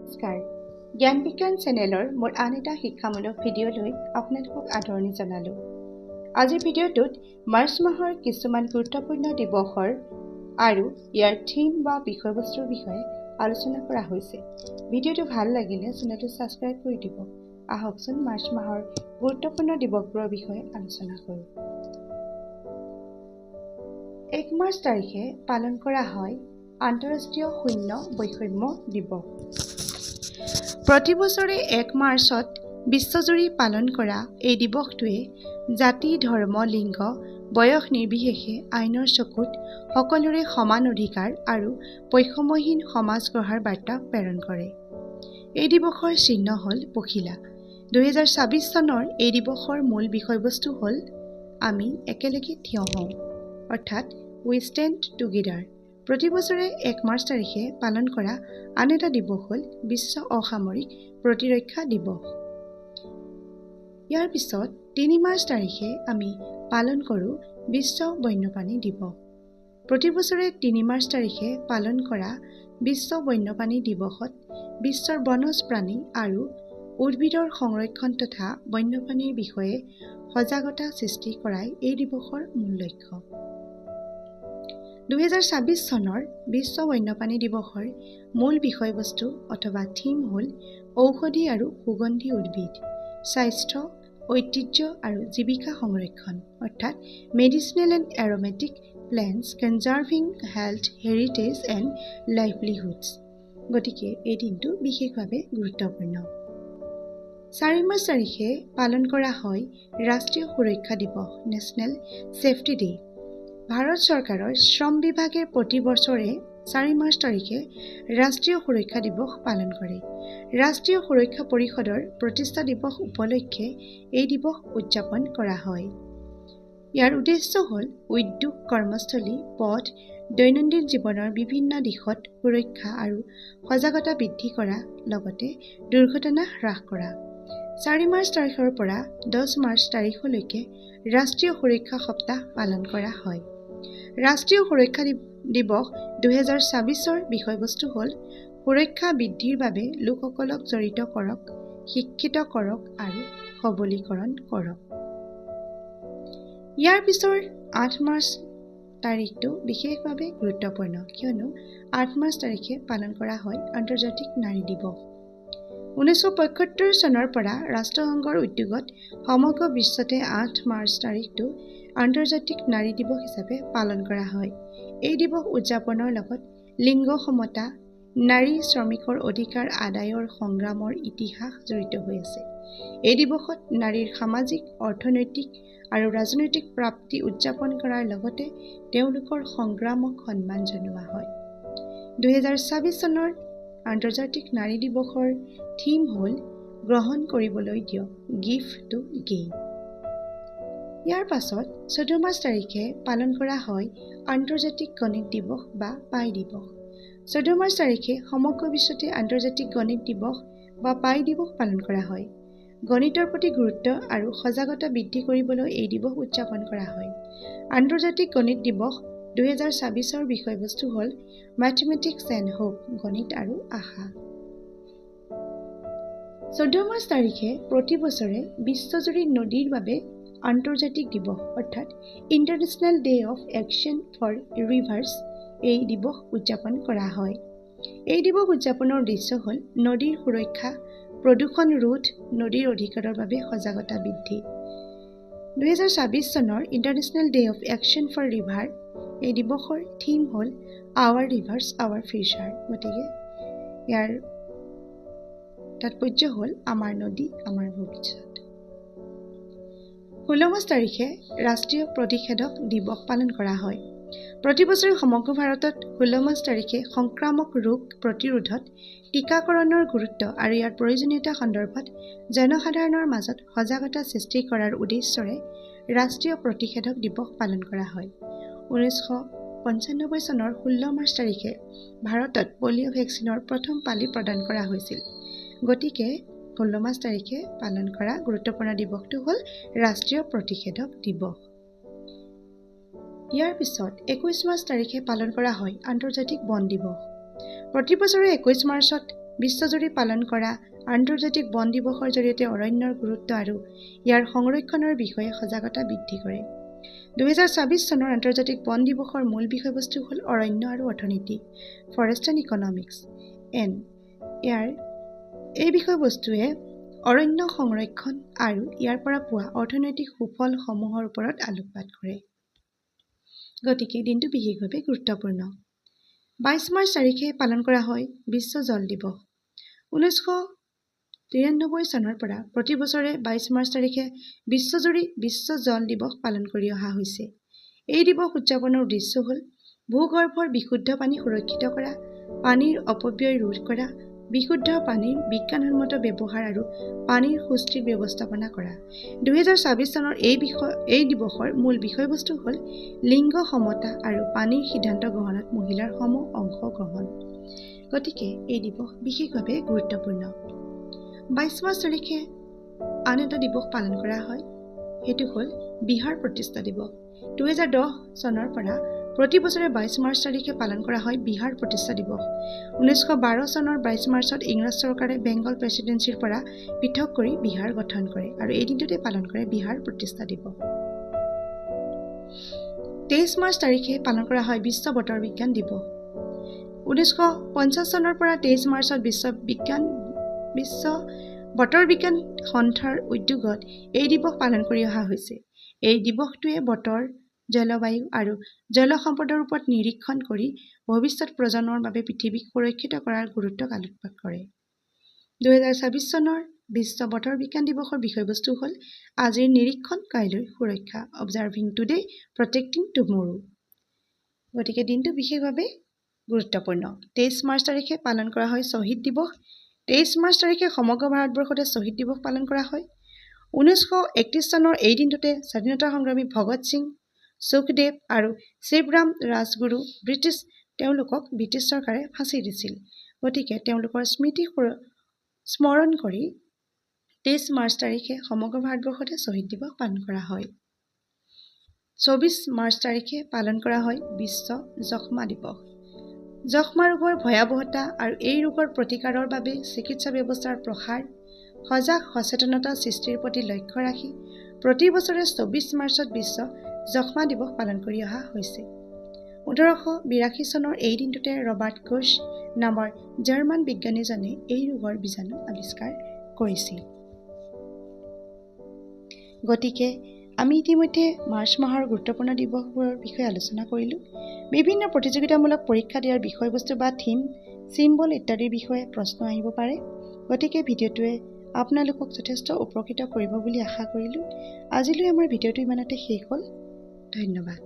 নমস্কাৰ, জ্ঞান বিজ্ঞান চেনেলৰ মোৰ আন এটা শিক্ষামূলক ভিডিঅ'লৈ আপোনালোকক আদৰণি জনালোঁ। আজিৰ ভিডিঅ'টোত মাৰ্চ মাহৰ কিছুমান গুৰুত্বপূৰ্ণ দিৱসৰ আৰু ইয়াৰ থিম বা বিষয়বস্তুৰ বিষয়ে আলোচনা কৰা হৈছে। ভিডিঅ'টো ভাল লাগিলে চেনেলটো ছাবস্ক্ৰাইব কৰি দিব। আহকচোন, মাৰ্চ মাহৰ গুৰুত্বপূৰ্ণ দিৱসবোৰৰ বিষয়ে আলোচনা কৰোঁ। 1 মাৰ্চ তাৰিখে পালন কৰা হয় আন্তঃৰাষ্ট্ৰীয় শূন্য বৈষম্য দিৱস। প্ৰতি বছৰে 1 মাৰ্চত বিশ্বজুৰি পালন কৰা এই দিৱসটোৱে জাতি, ধৰ্ম, লিংগ, বয়স নিৰ্বিশেষে আইনৰ চকুত সকলোৰে সমান অধিকাৰ আৰু বৈষম্যহীন সমাজ গঢ়াৰ বাৰ্তা প্ৰেৰণ কৰে। এই দিৱসৰ চিহ্ন হ'ল পখিলা। 2026 চনৰ এই দিৱসৰ মূল বিষয়বস্তু হ'ল "আমি একেলগে থিয় হওঁ", অৰ্থাৎ "We stand together"। প্ৰতি বছৰে 1 মাৰ্চ তাৰিখে পালন কৰা আন এটা দিৱস হ'ল বিশ্ব অসামৰিক প্ৰতিৰক্ষা দিৱস। ইয়াৰ পিছত 3 মাৰ্চ তাৰিখে আমি পালন কৰোঁ বিশ্ব বন্যপ্ৰাণী দিৱস। প্ৰতি বছৰে 3 মাৰ্চ তাৰিখে পালন কৰা বিশ্ব বন্যপ্ৰাণী দিৱসত বিশ্বৰ বনজ প্ৰাণী আৰু উদ্ভিদৰ সংৰক্ষণ তথা বন্যপ্ৰাণীৰ বিষয়ে সজাগতা সৃষ্টি কৰাই এই দিৱসৰ মূল লক্ষ্য। 2026 চনৰ বিশ্ব বন্যপ্ৰাণী দিৱসৰ মূল বিষয়বস্তু অথবা থিম হ'ল ঔষধি আৰু সুগন্ধি উদ্ভিদ, স্বাস্থ্য, ঐতিহ্য আৰু জীৱিকা সংৰক্ষণ, অৰ্থাৎ "Medicinal and aromatic plants: conserving health, heritage and livelihoods"। গতিকে এই দিনটো বিশেষভাৱে গুৰুত্বপূৰ্ণ। 4 মাৰ্চ তাৰিখে পালন কৰা হয় ৰাষ্ট্ৰীয় সুৰক্ষা দিৱস, নেশ্যনেল ছেফটি ডে। ভাৰত চৰকাৰৰ শ্ৰম বিভাগে প্ৰতি বছৰে 4 মাৰ্চ তাৰিখে ৰাষ্ট্ৰীয় সুৰক্ষা দিৱস পালন কৰে। ৰাষ্ট্ৰীয় সুৰক্ষা পৰিষদৰ প্ৰতিষ্ঠা দিৱস উপলক্ষে এই দিৱস উদযাপন কৰা হয়। ইয়াৰ উদ্দেশ্য হ'ল উদ্যোগ, কৰ্মস্থলী, পথ, দৈনন্দিন জীৱনৰ বিভিন্ন দিশত সুৰক্ষা আৰু সজাগতা বৃদ্ধি কৰা, লগতে দুৰ্ঘটনা হ্ৰাস কৰা। 4 মাৰ্চ তাৰিখৰ পৰা 10 মাৰ্চ তাৰিখলৈকে ৰাষ্ট্ৰীয় সুৰক্ষা সপ্তাহ পালন কৰা হয়। ৰাষ্ট্ৰীয় সুৰক্ষা দিৱস 2026ৰ বিষয়বস্তু হ'ল সুৰক্ষা বৃদ্ধিৰ বাবে লোকসকলক জড়িত কৰক, শিক্ষিত কৰক আৰু সবলীকৰণ কৰক। ইয়াৰ পিছৰ 8 মাৰ্চ তাৰিখটো বিশেষভাৱে গুৰুত্বপূৰ্ণ, কিয়নো 8 মাৰ্চ তাৰিখে পালন কৰা হয় আন্তৰ্জাতিক নাৰী দিৱস। 1975 চনৰ পৰা ৰাষ্ট্ৰসংঘৰ উদ্যোগত সমগ্ৰ বিশ্বতে 8 মাৰ্চ তাৰিখটো আন্তৰ্জাতিক নাৰী দিৱস হিচাপে পালন কৰা হয়। এই দিৱস উদযাপনৰ লগত লিংগ সমতা, নাৰী শ্ৰমিকৰ অধিকাৰ আদায়ৰ সংগ্ৰামৰ ইতিহাস জড়িত হৈ আছে। এই দিৱসত নাৰীৰ সামাজিক, অৰ্থনৈতিক আৰু ৰাজনৈতিক প্ৰাপ্তি উদযাপন কৰাৰ লগতে তেওঁলোকৰ সংগ্ৰামক সন্মান জনোৱা হয়। 2026 চনৰ আন্তৰ্জাতিক নাৰী দিৱসৰ থিম হ'ল গ্ৰহণ কৰিবলৈ দিয়ক, গিভ টু গেইন। ইয়াৰ পাছত 14 মাৰ্চ তাৰিখে পালন কৰা হয় আন্তৰ্জাতিক গণিত দিৱস বা পাই দিৱস। 14 মাৰ্চ তাৰিখে সমগ্ৰ বিশ্বতে আন্তৰ্জাতিক গণিত দিৱস বা পাই দিৱস পালন কৰা হয়। গণিতৰ প্ৰতি গুৰুত্ব আৰু সজাগতা বৃদ্ধি কৰিবলৈ এই দিৱস উদযাপন কৰা হয়। আন্তৰ্জাতিক গণিত দিৱস 2026ৰ বিষয়বস্তু হ'ল মেথমেটিক্স এণ্ড হোপ, গণিত আৰু আশা। 14 মাৰ্চ তাৰিখে প্ৰতি বছৰে বিশ্বজুৰি নদীৰ বাবে আন্তৰ্জাতিক দিৱস, অৰ্থাৎ International Day of Action for Rivers, এই দিৱস উদযাপন কৰা হয়। এই দিৱস উদযাপনৰ উদ্দেশ্য হ'ল নদীৰ সুৰক্ষা, প্ৰদূষণ ৰোধ, নদীৰ অধিকাৰৰ বাবে সজাগতা বৃদ্ধি। 2026 চনৰ International Day of Action for River, এই দিৱসৰ থিম হ'ল আৱাৰ ৰিভাৰ্ছ আৱাৰ ফিউচাৰ। গতিকে ইয়াৰ তাৎপৰ্য হ'ল আমাৰ নদী আমাৰ ভৱিষ্যত। 16 মাৰ্চ তাৰিখে ৰাষ্ট্ৰীয় প্ৰতিষেধক দিৱস পালন কৰা হয়। প্ৰতি বছৰে সমগ্ৰ ভাৰতত 16 মাৰ্চ তাৰিখে সংক্ৰামক ৰোগ প্ৰতিৰোধত টীকাকৰণৰ গুৰুত্ব আৰু ইয়াৰ প্ৰয়োজনীয়তা সন্দৰ্ভত জনসাধাৰণৰ মাজত সজাগতা সৃষ্টি কৰাৰ উদ্দেশ্যৰে ৰাষ্ট্ৰীয় প্ৰতিষেধক দিৱস পালন কৰা হয়। 1995 চনৰ 16 মাৰ্চ তাৰিখে ভাৰতত পলিঅ' ভেকচিনৰ প্ৰথম পালি প্ৰদান কৰা হৈছিল। গতিকে 16 মাৰ্চ তাৰিখে পালন কৰা গুৰুত্বপূৰ্ণ দিৱসটো হ'ল ৰাষ্ট্ৰীয় প্ৰতিষেধক দিৱস। ইয়াৰ পিছত 21 মাৰ্চ তাৰিখে পালন কৰা হয় আন্তৰ্জাতিক বন দিৱস। প্ৰতি বছৰে 21 মাৰ্চত বিশ্বজুৰি পালন কৰা আন্তৰ্জাতিক বন দিৱসৰ জৰিয়তে অৰণ্যৰ গুৰুত্ব আৰু ইয়াৰ সংৰক্ষণৰ বিষয়ে সজাগতা বৃদ্ধি কৰে। 2026 চনৰ আন্তৰ্জাতিক বন দিৱসৰ মূল বিষয়বস্তু হ'ল অৰণ্য আৰু অৰ্থনীতি, ফৰেষ্ট এণ্ড ইকনমিক্স। ইয়াৰ এই বিষয়বস্তুৱে অৰণ্য সংৰক্ষণ আৰু ইয়াৰ পৰা পোৱা অৰ্থনৈতিক সুফলসমূহৰ ওপৰত আলোকপাত কৰে। গতিকে দিনটো বিশেষভাৱে গুৰুত্বপূৰ্ণ। 22 মাৰ্চ তাৰিখে পালন কৰা হয় বিশ্ব জল দিৱস। 1993 চনৰ পৰা প্ৰতি বছৰে 22 মাৰ্চ তাৰিখে বিশ্বজুৰি বিশ্ব জল দিৱস পালন কৰি অহা হৈছে। এই দিৱস উদযাপনৰ উদ্দেশ্য হ'ল ভূগৰ্ভৰ বিশুদ্ধ পানী সুৰক্ষিত কৰা, পানীৰ অপব্যয় ৰোধ কৰা, বিশুদ্ধ পানীৰ বিজ্ঞানসন্মত ব্যৱহাৰ আৰু পানীৰ সুস্থিৰ ব্যৱস্থাপনা কৰা। 2026 চনৰ এই দিৱসৰ মূল বিষয়বস্তু হ'ল লিংগ সমতা আৰু পানীৰ সিদ্ধান্ত গ্ৰহণত মহিলাৰ সম অংশগ্ৰহণ। গতিকে এই দিৱস বিশেষভাৱে গুৰুত্বপূৰ্ণ। 22 মাৰ্চ তাৰিখে আন এটা দিৱস পালন কৰা হয়, সেইটো হ'ল বিহাৰ প্ৰতিষ্ঠা দিৱস। 2010 চনৰ পৰা প্ৰতি বছৰে 22 মাৰ্চ তাৰিখে পালন কৰা হয় বিহাৰ প্ৰতিষ্ঠা দিৱস। 1912 চনৰ 22 মাৰ্চত ইংৰাজ চৰকাৰে বেংগল প্ৰেচিডেঞ্চিৰ পৰা পৃথক কৰি বিহাৰ গঠন কৰে আৰু এই দিনটোতে পালন কৰে বিহাৰ প্ৰতিষ্ঠা দিৱস। 23 মাৰ্চ তাৰিখে পালন কৰা হয় বিশ্ব বতৰ বিজ্ঞান দিৱস। 1950 চনৰ পৰা 23 মাৰ্চত বিশ্ব বতৰ বিজ্ঞান সন্থাৰ উদ্যোগত এই দিৱস পালন কৰি অহা হৈছে। এই দিৱসটোৱে বতৰ, জলবায়ু আৰু জলসম্পদৰ ওপৰত নিৰীক্ষণ কৰি ভৱিষ্যত প্ৰজন্মৰ বাবে পৃথিৱীক সুৰক্ষিত কৰাৰ গুৰুত্বক আলোকপাত কৰে। 2026 চনৰ বিশ্ব বতৰ বিজ্ঞান দিৱসৰ বিষয়বস্তু হ'ল আজিৰ নিৰীক্ষণ, কাইলৈৰ সুৰক্ষা, অবজাৰ্ভিং টুডে, প্ৰটেক্টিং টুমৰো। গতিকে দিনটো বিশেষভাৱে গুৰুত্বপূৰ্ণ। 23 মাৰ্চ তাৰিখে পালন কৰা হয় শ্বহীদ দিৱস। 23 মাৰ্চ তাৰিখে সমগ্ৰ ভাৰতবৰ্ষতে শ্বহীদ দিৱস পালন কৰা হয়। 1931 চনৰ এই দিনটোতে স্বাধীনতা সংগ্ৰামী ভগত সিং, সুখদেৱ আৰু শিৱৰাম ৰাজগুৰু তেওঁলোকক ব্ৰিটিছ চৰকাৰে ফাঁচি দিছিল। গতিকে তেওঁলোকৰ স্মৃতি স্মৰণ কৰি 23 মাৰ্চ তাৰিখে সমগ্ৰ ভাৰতবৰ্ষতে শ্বহীদ দিৱস পালন কৰা হয়। 24 মাৰ্চ তাৰিখে পালন কৰা হয় বিশ্ব যক্ষ্মা দিৱস। যক্ষ্মা ৰোগৰ ভয়াৱহতা আৰু এই ৰোগৰ প্ৰতিকাৰৰ বাবে চিকিৎসা ব্যৱস্থাৰ প্ৰসাৰ, সজাগ সচেতনতা সৃষ্টিৰ প্ৰতি লক্ষ্য ৰাখি প্ৰতি বছৰে 24 মাৰ্চত বিশ্ব যক্ষ্মা দিৱস পালন কৰি অহা হৈছে। 1882 চনৰ এই দিনটোতে ৰবাৰ্ট কোচ নামৰ জাৰ্মান বিজ্ঞানীজনে এই ৰোগৰ বীজাণু আৱিষ্কাৰ কৰিছিল। গতিকে আমি ইতিমধ্যে মাৰ্চ মাহৰ গুৰুত্বপূৰ্ণ দিৱসবোৰৰ বিষয়ে আলোচনা কৰিলোঁ। বিভিন্ন প্ৰতিযোগিতামূলক পৰীক্ষা দিয়াৰ বিষয়বস্তু বা থিম, চিম্বল ইত্যাদিৰ বিষয়ে প্ৰশ্ন আহিব পাৰে। গতিকে ভিডিঅ'টোৱে আপোনালোকক যথেষ্ট উপকৃত কৰিব বুলি আশা কৰিলোঁ। আজিলৈ আমাৰ ভিডিঅ'টো ইমানতে শেষ হ'ল। ধন্যবাদ।